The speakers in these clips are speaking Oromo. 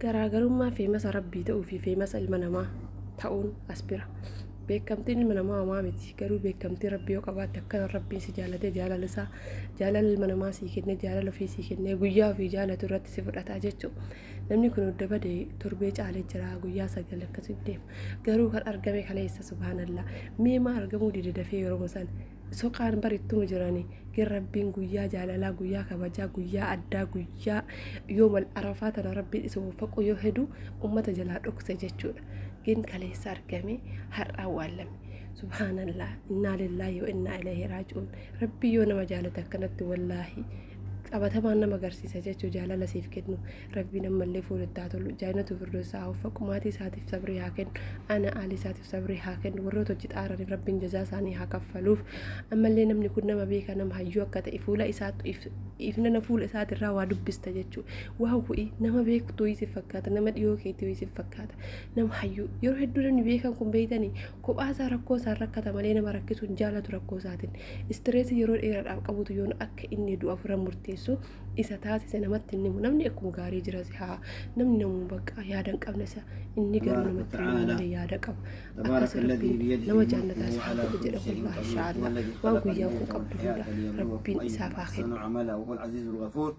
Garaagarummaa feemasa Rabbii ta'uu fi feemasa ilma namaa ta'uun as bira. Beekamtiin ilma namaa homaa miti. Garuu beekamtii Rabbii yoo qabaatte akkana Rabbiin si jaalatee jaalala isaa jaalala ilma namaa sii kennee jaalala ofii sii kennee guyyaa ofii jaalatu irratti si fudhataa jechuudha. Namni kun hudda bade torbee caalee jira guyyaa 9 akkasitti deema. Garuu kan argame kaleessa subhaanallah. Mee maa argamuu dide dafee yeroo san soqaan bar ittuma jirani. Gin Rabbiin guyyaa jaalalaa guyyaa kabajaa guyyaa addaa guyyaa yoomal arafaa tana Rabbiin isa waffaqu yoo hedu ummata jalaa dhokse jechuudha. Gin kaleessa argame har'a awwaallame. Subhaanallah innaa lillaahi wa innaa ilayhi raaji'uun. Rabbii yoo nama jaalate akkanatti wallaahi qabatamaan nama agarsiisa jechuu jaalala siif kennu. Rabbiin ammallee fuula itti haa tolu. Jaannatu firdoos haa waffaqu. Maatii isaatiif sabrii haa kennu. Ana aalii isaatiif sabrii haa kennu. Warroota hojii xaaraniif Rabbiin jazaa isaanii haa kaffaluuf. Ammallee namni kun nama beekaa nama hayyuu akka ta'e fuula isaattu ifnana fuula isaatirraa waa dubbista jechuu. Waa wu'i nama beektu wayii si fakkaata. Nama dhiyoo keetii wayii si fakkaata. Nama hayyuu. Yeroo hedduu namni beekan kun beektanii kophaa isaa rakkoo isaan rakkata malee nama rakkisuu hin jaalatu rakkoo isaatiin. Istireesii yeroo dheeraadhaaf qabutu yoon akka inni du'a furan murteessu isa taasise namatti hin himu. Namni akkuma gaarii jira si haa namni namuma bakka yaada hin qabne isa inni garuu تبارك namatti hin himu وتعالى malee yaada qaba. تبارك Akkas الذي Rabbiin بيده nama الملك jaannataa وهو isa haa على godhu كل jedha شيء wallaahi قدير inshaa هو Allah. الذي Waan خلق guyyaan kun الموت qabdu والحياة hunda ليبلوكم Rabbiin أيكم isaaf haa أحسن kennu. عملا وهو العزيز الغفور.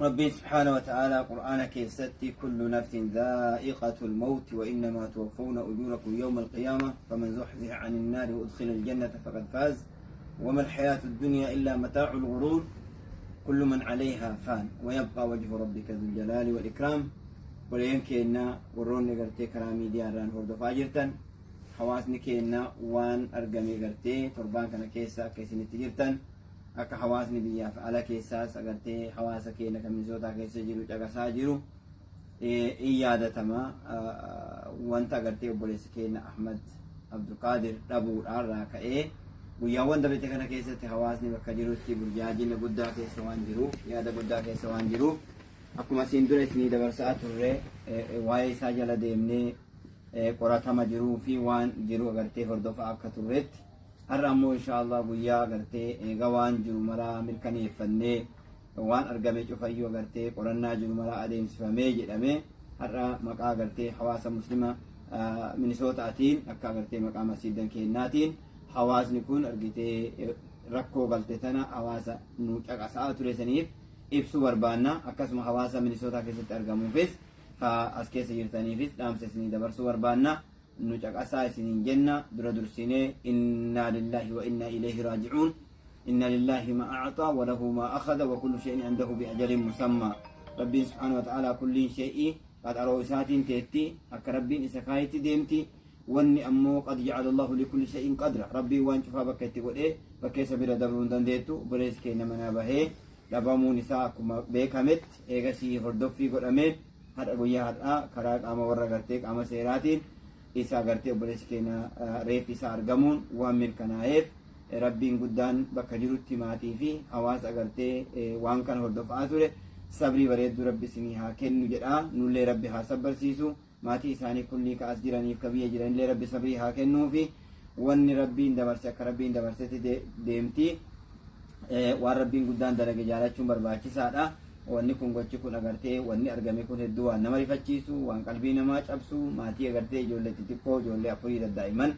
ربي سبحانه وتعالى قرآن كيستي كل نفس ذائقة الموت وإنما توفون أجوركم يوم القيامة فمن زحزح عن النار وأدخل الجنة فقد فاز وما الحياة الدنيا إلا متاع الغرور كل من عليها فان ويبقى وجه ربك ذو الجلال والإكرام. ولين كينا ورون غرتي كرامي دياران هردفا جرتن حواسني كينا وان أرقمي غرتي تربان كان كيسا كيسن تجرتن akka hawaasni biyyaaf ala keessaas agartee hawaasa keenya kan Minisootaa keessa jiru caqasaa jiru in yaadatama wanta agartee obboleessi keenya Ahmad Abdulqaadir dhabuudhaarraa ka'ee guyyaawwan dabrete kana keessatti hawaasni bakka jirutti burjaajina guddaa keessa waan jiruuf yaada guddaa keessa waan jiruuf akkuma asiin dura isinii dabarsaa turre waa'ee isaa jala deemnee qoratama jiruu fi waan jiru agartee hordofaa akka turretti har'a ammoo insha Allah guyyaa agartee eega waan jiru maraa mirkaneeffannee waan argame cufayyuu agartee qorannaa jiru maraa adeemsifamee jedhamee har'a maqaa agartee hawaasa muslima Minisootaatiin akka agartee maqaa masiidan keennaatiin hawaasni kun argitee rakkoo galte tana hawaasa nu caqasaa ture saniif ibsuu barbaanna. Akkasuma hawaasa Minisootaa keessatti argamuufis ka as keessa jirtaniifis dhaamsa isinii dabarsuu barbaanna. Nu caqasaa isiniin jenna. Dura dursinee innaa lillaahi wa innaa ilayhi raaji'uun. Inna lillaahi ma a'axaa wa lahu ma akhadha wa kullu shay'in indahu bi ajalin musammaa. Rabbiin subhaanahu wa ta'aalaa kulliin shay'ii qaxaroo isaatiin teetti akka Rabbiin isa kaayetti deemti. Wanni ammoo qad ja'ala Allahu likulli shay'in qadra. Rabbiin waan cufaa bakka itti godhee bakka isa bira dabruu hin dandeettu. Obboleessi keenya manaa bahee dhabamuun isaa akkuma beekametti eegasii hordoffii godhamee har'a guyyaa har'aa karaa qaama warra gartee qaama seeraatiin isa agartee obboleessi keenya reeffi isaa argamuun waan mirkanaa'eef Rabbiin guddaan bakka jirutti maatii fi hawaasa agartee waan kana hordofaa ture sabrii bareedduu Rabbi isinii haa kennu jedha. Nullee Rabbi haa sabbarsiisu. Maatii isaanii kullii ka as jiraniif ka biyya jiranillee Rabbi sabrii haa kennuufi. Wanni Rabbiin dabarse akka Rabbiin dabarsetti deemti. Waan Rabbiin guddaan dalage jaalachuun barbaachisaadha. Wanni kun gochi kun agartee wanni argame kun hedduu waan nama rifachiisu, waan qalbii namaa cabsu, maatii agartee ijoollee xixiqqoo ijoollee afurii daddaa'iman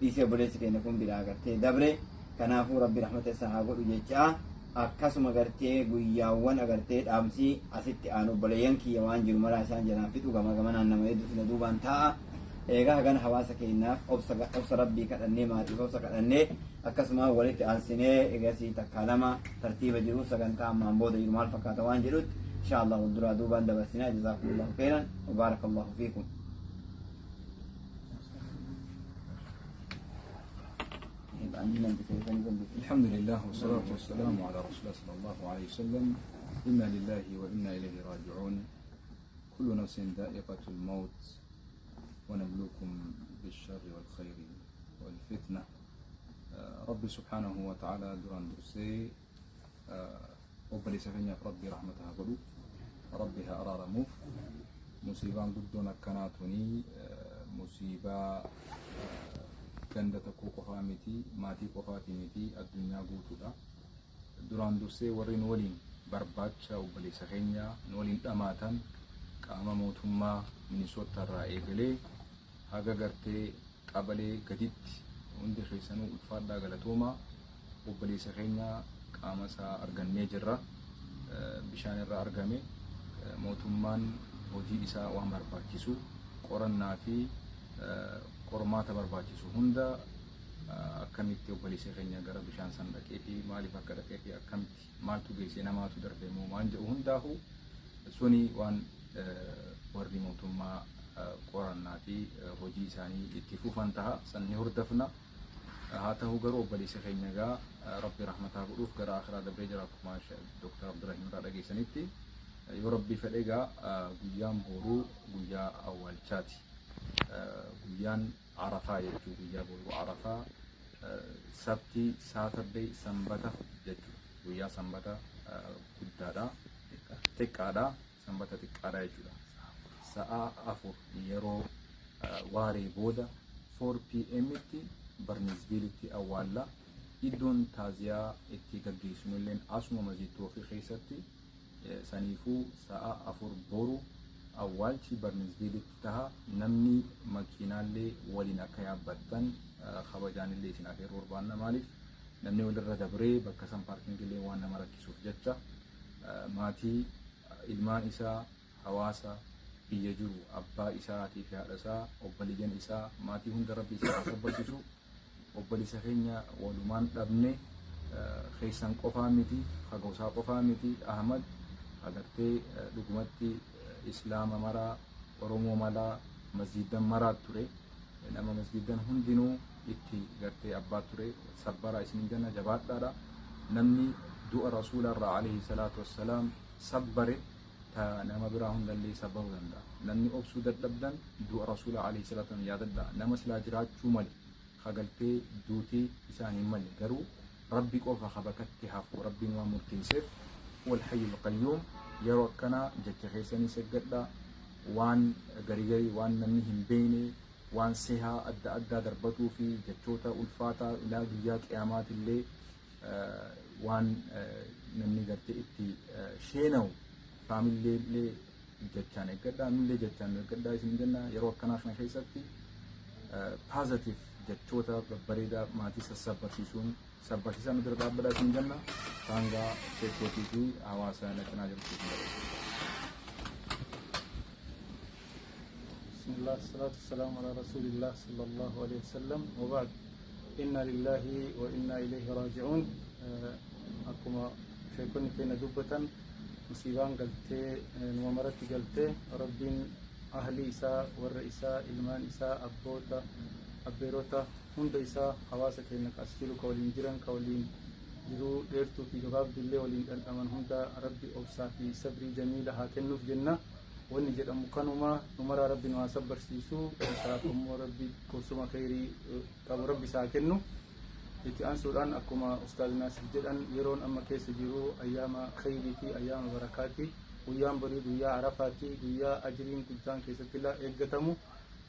dhiisee obboleessi keenya kun biraa agartee dabre. Kanaafuu Rabbi rahmata isaa haa godhu jecha akkasuma agartee guyyaawwan agartee dhaamsi asitti aanu obboleeyyan kiyya waan jiru maraa isaan jalaan fixu gamaa gamanaan nama hedduutu na duubaan taa'a. Egaa hagana hawaasa keenyaaf obsa Rabbii kadhannee maatiif obsa kadhannee akkasuma walitti aansinee egasii takkaa lama tartiiba jiru sagantaa ammaan booda jiru maal fakkaata waan jedhutti insha Allah wal duraa duubaan dabarsinaa. Jazaakumullahu khairan wa barakallahu fiikum. الحمد لله والصلاة والسلام على رسول الله صلى الله عليه وسلم. إنا لله وإنا إليه راجعون. كل نفس ذائقة الموت ونبلوكم بالشر والخير والفتنة. ربي سبحانه وتعالى duraan dursee obboleessa keenyaaf Rabbi rahmata haa godhu, Rabbi haa araaramuuf. Musiibaan guddoon akkanaa tuni musiibaa ganda tokkoo qofaa miti, maatii qofaati miti, addunyaa guutuudha. Duraan dursee warri nu waliin Barbaacha obboleessa keenya nu waliin dhamaatan, qaama mootummaa Minisootaa irraa eegalee haga gartee qabalee gaditti hundi keessanuu ulfaadhaa, galatoomaa. Obboleessa keenya qaama isaa argannee jirra. Bishaan irraa argame. Mootummaan hojii isaa waan barbaachisu, qorannaa fi qormaata barbaachisu hunda, akkamitti obboleessa keenya gara bishaan san dhaqee fi maaliif akka dhaqee fi akkamitti maaltu geessee, namaatu darbe moo waan jedhu hundaafu, suni waan warri mootummaa qorannaa fi hojii isaanii itti fufan taha, san ni hordofna. Haa ta'u garuu obboleessa keenya egaa Rabbi rahmataa godhuuf gara akhiraa dabree jira, akkuma Dr. Abdurrahim irraa dhageessanitti. Yoo Rabbi fedhe egaa guyyaan boruu guyyaa awwaalchaati. Guyyaan Arafaa jechuu, guyyaa boruu Arafaa, sabti, Saturday, Sanbata jechuudha. Guyyaa Sanbata guddaadha. Xiqqaadha. Sanbata xiqqaadha jechuudha. Sa'a 4 yeroo waaree booda 4 pm'tti Burnsvilletti awwaalla. Iddoon taaziyaa itti gaggeessinu illee asuma Masjid Toofiq keessatti. Saniifuu sa'a 4 boru awwaalchi Burnsvilletti taha. Namni makiinaallee waliin akka yaabbattan kabajaanillee isin afeeruu barbaanna. Maaliif, namni walirra dabree bakka san parkingillee waan nama rakkisuuf jecha. Maatii, ilmaan isaa, hawaasa biyya jiru, abbaa isaatii fi haadha isaa, obboleeyyan isaa, maatii hunda Rabbi isaa haa sabbachiisu. Obboleessa keenya walumaan dhabne. Keessan qofaa miti, gosaa qofaa miti. Ahmad agartee dhugumatti Islaama maraa, Oromoo maraa, masjiidan maraa ture. Nama masjiidan hundinuu itti gartee abbaa ture. Sabbaraa isin jenna, jabaadhaadha. Namni du'a Rasuula irraa alayhi salaatu wassalaam sabbare ta nama biraa hundallee sabbaruu danda'a. Namni obsuu dadhabdan du'a Rasuula alayhi salaatu wassalaam yaadadha. Nama silaa jiraachuu male kagaltee duutii isaan hin malle, garuu Rabbi qofa ka bakkatti hafu, Rabbiin waan murteesseef, wal hayyul qayyuum. Yeroo akkanaa jecha keessanii seggadha. Waan garii garii, waan namni hin beekne, waan sehaa adda addaa darbatuu fi jechoota ulfaataa ilaa guyyaa qiyaamaatillee waan namni gartee itti sheena'u faamillee illee jechaan eeggadhaa, nullee jechaan eeggadhaa isin jenna. Yeroo akkanaa kana keessatti positive jechoota babbareedaa maatii sassabbarsiisuun sabbarsiisaa nu bira dhaabbadhaa isin jenna. Saangaa sheekootii fi hawaasa na cinaa jirtu isin dabarsa. بسم الله، الصلاة والسلام على رسول الله صلى الله عليه وسلم، وبعد، إنا لله وإنا إليه راجعون. Akkuma sheekonni keenya dubbatan, musiibaan galtee numa maratti galtee. Rabbiin ahli isaa, warra isaa, ilmaan isaa, abboota, abbeerota hunda isaa, hawaasa keenya ka as jiru, ka waliin jiran, ka waliin jiruu dheertuu fi gabaabdullee waliin dhandhaman hunda Rabbi obsaa fi sabrii jamiila haa kennuuf jenna. Wanni jedhamu kanuma. Numaraa Rabbi nu haa sabbarsiisu, isaaf ammoo Rabbi qubsuma kheyrii qabu Rabbi isaa kennu. Itti aansuudhaan, akkuma Ustaaz Naasir jedhan, yeroon amma keessa jiru ayyaama kheyrii fi ayyaama barakaati. Guyyaan borii guyyaa Arafaati, guyyaa ajriin guddaan keessatti eeggatamu.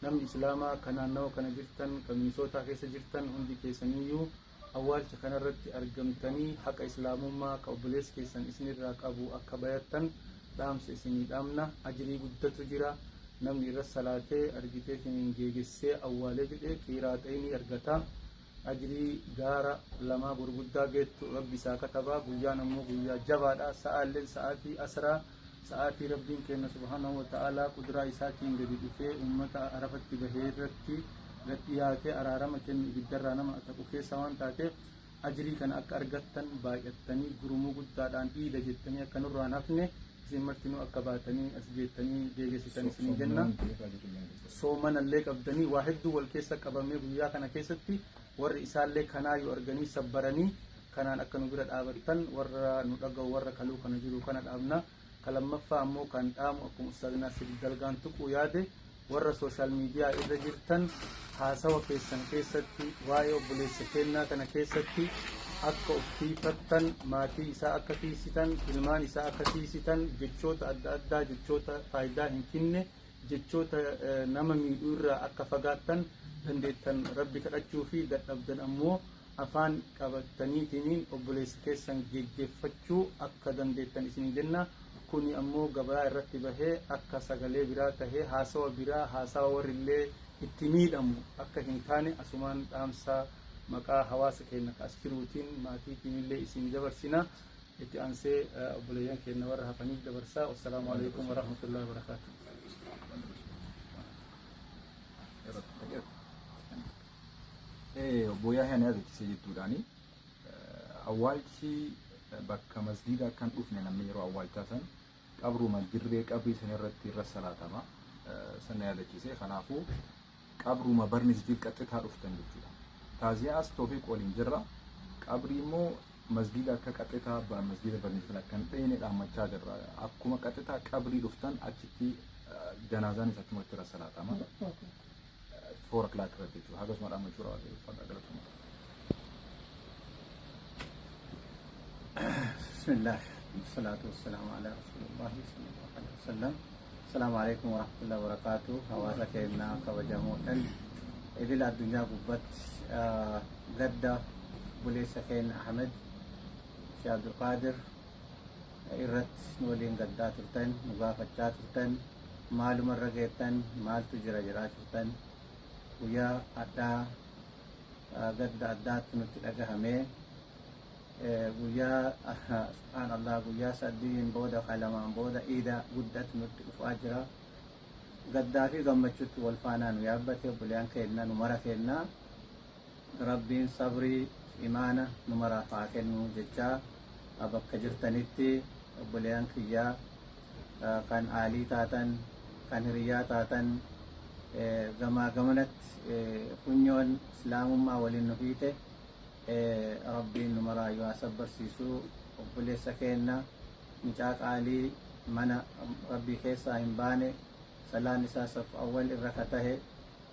Namni Islaamaa kan naannawa kana jirtan, kan Minisootaa keessa jirtan hundi keessaniyyuu awwaalcha kanarratti argamtanii haqa Islaamummaa ka obboleessi keessan isinirraa qabu akka bayattan dhaamsa isinii dhaamna. Ajrii guddatu jira. Namni irra salaatee argitee isiniin geegessee awwaalee jedhee qiiraaxeynii argata. Ajrii gaara lamaa gurguddaa geettu Rabbi isaa katabaa. Guyyaan ammoo guyyaa jabaadha. Sa'aalleen sa'aatii asraa, sa'aatii Rabbiin keenya subhaanahu wa ta'aalaa kuduraa isaatiin gadi dhufee ummata Arafatti bahee irratti gad dhiyaatee araarama kennu, ibiddarraa nama ataqu keessa waan taateef, ajrii kana akka argattan baay'attanii gurmuu guddaadhaan iida jettanii akka nurraan hafne isin martinuu akka baatanii as geettanii geegessitan isin jenna. Soomanallee qabdanii waa hedduu wal keessa qabamee guyyaa kana keessatti warri isaallee kanaa yoo arganii sabbaranii kanaan akka nu bira dhaabattan warra nu dhaga'u, warra kaluu kana jiru kana dhaabna. Ka lammaffaa ammoo kan dhaamu, akkuma Ustaaz Naasir dalgaan tuquu yaade, warra social media irra jirtan haasawa keessan keessatti waa'ee obboleessa kennaa kana keessatti akka of tiifattan, maatii isaa akka tiisitan, ilmaan isaa akka tiisitan, jechoota adda addaa, jechoota faayidaa hin finne, jechoota nama miidhuu irraa akka fagaattan, dandeettan Rabbi kadhachuu fi dadhabdan ammoo Afaan qabataniitiin obboleessa keessan geggeeffachuu akka dandeettan isin jenna. Kuni ammoo gabaa irratti bahee akka sagalee biraa tahee haasawa biraa haasawa warri illee itti miidhamu akka hin taane asumaan dhaamsa maqaa hawaasa keenya as jiruutiin maatiitiin illee isin dabarsina. Itti aansee obboleeyyan keenya warra hafaniif dabarsaa. Wassalaamu alaikum warahmatullahi wabarakaatu. Obbo Yaahiyaan yaadachiisee jettuudhaani awwaalchi bakka masgiida kan dhufne namni yeroo awwaalchaa san qabruma dirree qabrii san irratti irra salaatama sana yaadachiise. Kanaafuu qabruma Barnisviil qaxxitaa dhuftan jechuudha. Taaziyaa as Toofiq waliin jirra. Qabrii immoo masgiida akka qaxxitaa masgiida Barnisviil akka hin dheene dhaammachaa jirra. Akkuma qaxxitaa qabrii dhuftan achitti janaazaanis achumatti irra salaatama. 4 o'clock irratti jechuudha. Hagasuma dhaammachuu raawwate galatuma. بسم الله والصلاة والسلام على رسول الله صلى الله عليه وسلم. السلام عليكم ورحمة الله وبركاته. hawaasa keenya kabajamootan idil addunyaa gubbatti gadda obboleessa keenya Ahmed Sheekh Abdulqaadir irratti nu waliin gaddaa turtan, nu gaafachaa turtan, maalumarra geettan, maaltu jira jiraa turtan. Guyyaa addaa gadda addaatti nutti dhagahamee guyyaa subhaanallah guyyaa sadiin booda qalamaan booda iida guddatu nutti dhufaa jira. Gaddaa fi gammachuutti wal faanaa nu yaabbate obboleeyyan keenya nu mara kenna. Rabbiin sabrii imaana nu maraaf haa kennu jechaa bakka jirtanitti obboleeyyan kiyyaa kan aalii taatan kan hiriyyaa taatan gamaa gamanatti funyoon islaamummaa waliin nu hiite rabbiin nu maraayyuu haa sabbarsiisuu. Obboleessa keenya mucaa qaalii mana rabbii keessaa hin baane salaan isaa saf awwal irra ka tahe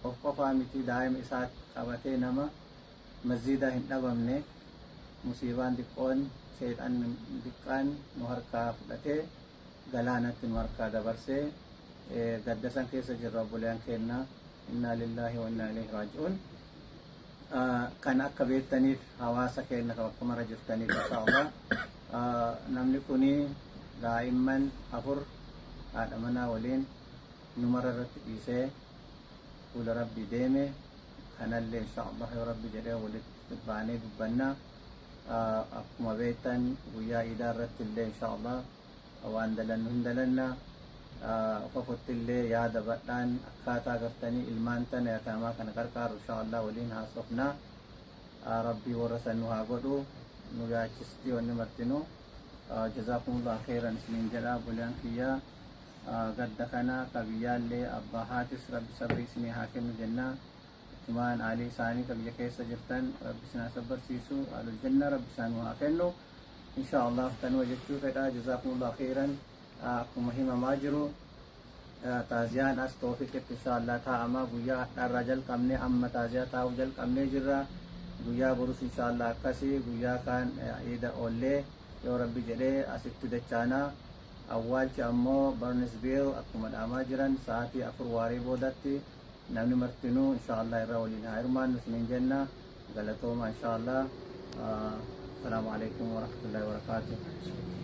of qofaa miti daa'ima isaa qabatee nama masjiida hin dhabamne musiibaan xiqqoon seexan xiqqaan nu harkaa fudhatee galaanatti nu harkaa dabarsee gadda san keessa jirra obboleeyyan keenya. Innaa lillaahi wa innaa ilayhi raaji'uun. Kan akka beektaniif hawaasa keenya kan bakka mara jirtaniif insha Allah namni kuni daa'imman 4 haadha manaa waliin numara irratti dhiisee fuula rabbii deeme. Kanallee insha Allah yoo rabbi jedhee walitti baanee dubbannaa. Akkuma beektan guyyaa iidaa irratti illee insha Allah waan dalannu hin dalanna. Qofotti illee yaada badhaan akkaataa gartanii ilmaan tana yataamaa kana qarqaaru insha Allah waliin haasofnaa. Rabbii warra san nu haa godhu nu yaachisti wanni martinuu. Jazaakumullah khairan isiniin jedha obboleeyyan kiyyaa. Gadda kana kabiyyaallee abbaa haatis rabbi sabrii isinii haa kennu jennaa. Ittumaan aalii isaanii ka biyya keessa jirtan rabbi isin haa sabbarsiisu, alul janna rabbi isaan haa kennu insha Allah. Tanuma jechuu fedha. Jazaakumullah khairan. Akkuma himamaa jiru taaziyaan as Toofiqitti insha Allah taa'ama. Guyyaa hadhaarraa jalqabnee amma taaziyaa taa'uu jalqabnee jirra. Guyyaa borus insha Allah akkasii guyyaa kaan iida oollee yoo rabbi jedhee asitti dachaanaa. Awwaalchi ammoo Barnesville akkuma dhaamaa jiran sa'aatii 4 waarii boodatti namni martinuu insha Allah irra waliin haa hirmaannu isiniin jenna. Galatooma insha Allah. Asalaamu alaikum warahmatullahi wabarakaatuh.